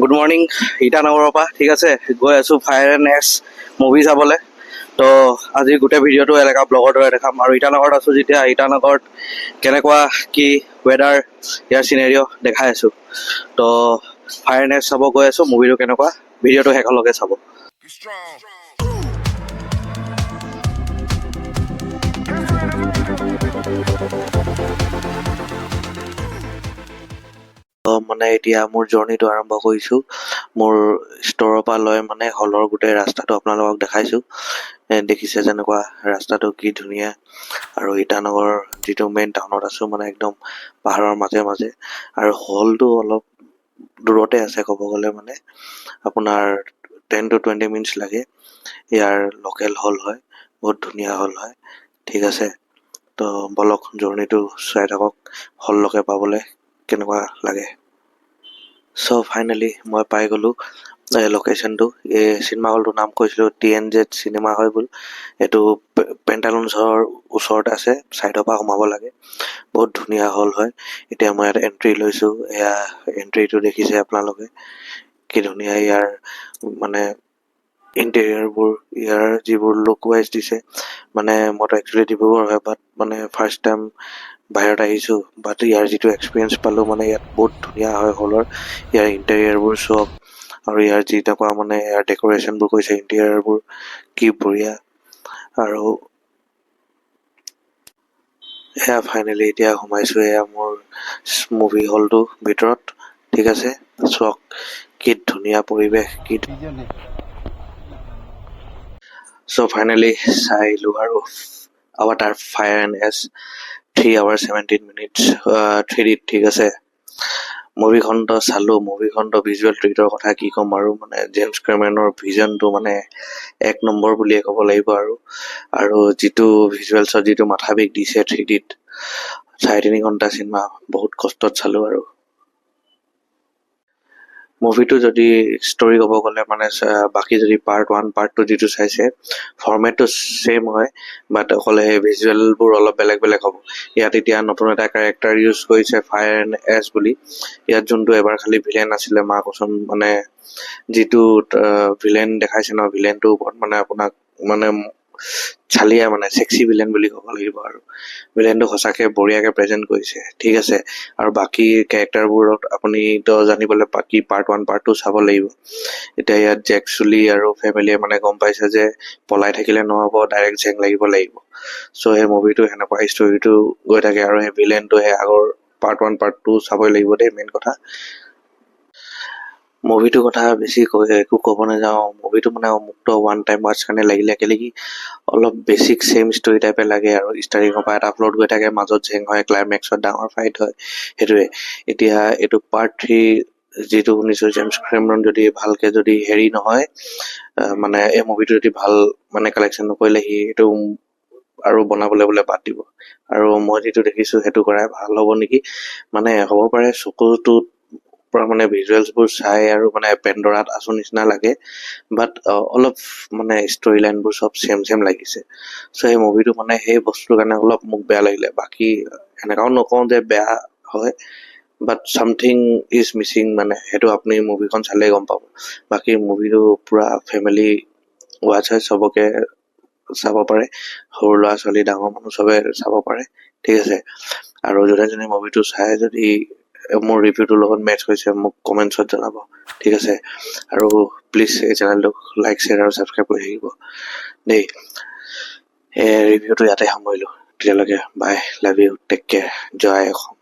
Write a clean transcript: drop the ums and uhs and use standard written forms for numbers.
Good morning ইটানগৰৰ পৰা, ঠিক আছে, গৈ আছোঁ ফায়াৰ এণ্ড এছ মুভি চাবলৈ। তো আজি গোটেই ভিডিঅ'টো এনেকুৱা ব্লগৰ দৰে দেখাম আৰু ইটানগৰত আছোঁ যেতিয়া ইটানগৰত কেনেকুৱা কি ৱেডাৰ, ইয়াৰ চিনেৰিঅ' দেখাই আছোঁ। তো ফায়াৰ এণ্ড এছ চাব গৈ আছোঁ। মুভিটো কেনেকুৱা, ভিডিঅ'টো শেষলৈকে চাব। Be strong. মানে এতিয়া মোৰ জাৰ্ণিটো আৰম্ভ কৰিছোঁ। মোৰ ষ্ট'ৰৰ পৰা লৈ মানে হলৰ গোটেই ৰাস্তাটো আপোনালোকক দেখাইছোঁ। দেখিছে যেনেকুৱা ৰাস্তাটো কি ধুনীয়া। আৰু ইটানগৰ যিটো মেইন টাউনত আছোঁ, মানে একদম পাহাৰৰ মাজে মাজে আৰু হলটো অলপ দূৰতে আছে। ক'ব গ'লে মানে আপোনাৰ 10 টু 20 মিনিটছ লাগে। ইয়াৰ লোকেল হল হয়, বহুত ধুনীয়া হল হয়, ঠিক আছে। তো বলক, জাৰ্ণিটো চাই থাকক, হললৈকে পাবলৈ কেনেকুৱা লাগে। চ' ফাইনেলি মই পাই গ'লোঁ লোকেশ্যনটো। এই চিনেমা হলটোৰ নাম কৈছিলোঁ, টিএনজেড চিনেমা হয় বোল। এইটো পেণ্টালুনছৰ ওচৰতে আছে, ছাইডৰ পৰা সোমাব লাগে। বহুত ধুনীয়া হল হয়। এতিয়া মই ইয়াত এণ্ট্ৰি লৈছোঁ। এয়া এণ্ট্ৰিটো দেখিছে আপোনালোকে, কি ধুনীয়া। ইয়াৰ মানে ইণ্টেৰিয়ৰবোৰ, ইয়াৰ যিবোৰ লুক ৱাইজ দিছে, মানে মইতো একচুৱেলি ডিব্ৰুগড় হয়, বাট মানে ফাৰ্ষ্ট টাইম বাহিৰত আহিছোঁ, বাট ইয়াৰ যিটো এক্সপিৰিয়েঞ্চ পালোঁ, মানে ইয়াত বহুত ধুনীয়া হয় হলৰ ইয়াৰ ইণ্টেৰিয়ৰবোৰ চাওক আৰু ইয়াৰ যেনেকুৱা মানে ইয়াৰ ডেক'ৰেশ্যনবোৰ কৰিছে, ইণ্টেৰিয়ৰবোৰ কি বঢ়িয়া। আৰু এয়া ফাইনেলি এতিয়া সোমাইছোঁ। এয়া মোৰ মুভি হলটো ভিতৰত, ঠিক আছে। চাওক কি ধুনীয়া পৰিৱেশ, কি। চ' ফাইনেলি চাই আহিলোঁ আৰু Avatar fire and ash, 3 hour 17 minutes, 3Dত, ঠিক আছে। মুভিখনতো চালোঁ। মুভিখনতো ভিজুৱেল ট্ৰিটৰ কথা কি ক'ম আৰু, মানে জেমছ কেমেৰনৰ ভিজনটো মানে এক নম্বৰ বুলিয়ে ক'ব লাগিব। আৰু যিটো ভিজুৱেলছত যিটো মাথা বিষ দিছে 3Dত, 3.5 ঘণ্টা চিনেমা বহুত কষ্টত চালোঁ। আৰু মুভিটো যদি ষ্টৰি ক'ব গ'লে মানে বাকী যদি পাৰ্ট ওৱান, পাৰ্ট টু যিটো চাইছে, ফৰ্মেটটো ছেইম হয়, বাট অকল সেই ভিজুৱেলবোৰ অলপ বেলেগ বেলেগ হ'ব। ইয়াত এতিয়া নতুন এটা কেৰেক্টাৰ ইউজ কৰিছে, ফায়াৰ এণ্ড এছ বুলি। ইয়াত যোনটো এবাৰ খালি ভিলেন আছিলে, মা কচম, মানে যিটো ভিলেন দেখাইছে ন, ভিলেনটোৰ ওপৰত মানে আপোনাক মানে চালিয়া, মানে চেক্সি ভিলেন বুলি ক'ব লাগিব। আৰু ভিলেনটো সঁচাকে বঢ়িয়াকে প্ৰেজেণ্ট কৰিছে, ঠিক আছে। আৰু বাকী কেৰেক্টাৰবোৰত আপুনিতো জানিবলৈ বাকী পাৰ্ট ওৱান, পাৰ্ট টু চাব লাগিব। এতিয়া ইয়াত জেক চুলি আৰু ফেমিলিয়ে মানে গম পাইছে যে পলাই থাকিলে নহ'ব, ডাইৰেক্ট জেং লাগিব লাগিব। চ' সেই মুভিটো সেনেকুৱা ষ্টৰিটো গৈ থাকে। আৰু সেই ভিলেনটো সেই আগৰ পাৰ্ট ওৱান, পাৰ্ট টু চাবই লাগিব দেই, মেইন কথা। মুভিটোৰ কথা বেছি কৈ একো ক'ব নাযাওঁ। মুভিটো মানে মুক্ত ওৱান টাইম ৱাটচ কাৰণে লাগিলে। কেলে কি অলপ বেছিক ছেইম ষ্টৰি টাইপে লাগে আৰু ষ্টাৰ্টিঙৰ পৰা এটা ফ্ল'ত গৈ থাকে, মাজত জেং হয়, ক্লাইমেক্সত ডাঙৰ ফাইট হয়, সেইটোৱে। এতিয়া এইটো পাৰ্ট থ্ৰী যিটো শুনিছোঁ, জেমছ কেমেৰন যদি ভালকে যদি হেৰি নহয়, মানে এই মুভিটো যদি ভাল মানে কালেকশ্যন নকৰিলে, সি এইটো আৰু বনাবলৈ বোলে বাদ দিব। আৰু মই যিটো দেখিছোঁ, সেইটো কৰাই ভাল হ'ব নেকি। মানে হ'ব পাৰে, চকুটোত পৰা মানে ভিজুৱেলছবোৰ চাই আৰু মানে পেণ্ডৰাত আছো নিচিনা লাগে, বাট অলপ মানে ষ্টৰি লাইনবোৰ চব ছেম ছেম লাগিছে। চ' সেই মুভিটো মানে সেই বস্তুটোৰ কাৰণে অলপ মোক বেয়া লাগিলে। বাকী এনেকুৱাও নকওঁ যে বেয়া হয়, বাট চামথিং is Mising, মানে সেইটো আপুনি মুভিখন চালেই গম পাব। বাকী মুভিটো পূৰা ফেমিলি ৱাচ হয়, চবকে চাব পাৰে, সৰু ল'ৰা ছোৱালী, ডাঙৰ মানুহ চবে চাব পাৰে, ঠিক আছে। আৰু যোনে যোনে মুভিটো চাই যদি মোৰ ৰিভিউটোৰ লগত মেটচ হৈছে, মোক কমেণ্টছত জনাব, ঠিক আছে। আৰু প্লিজ এই চেনেলটোক লাইক, শ্বেয়াৰ আৰু ছাবস্ক্ৰাইব কৰি থাকিব দেই। এই ৰিভিউটো ইয়াতে সামৰিলোঁ। তেতিয়ালৈকে bye, love you, take care, Joy Assam.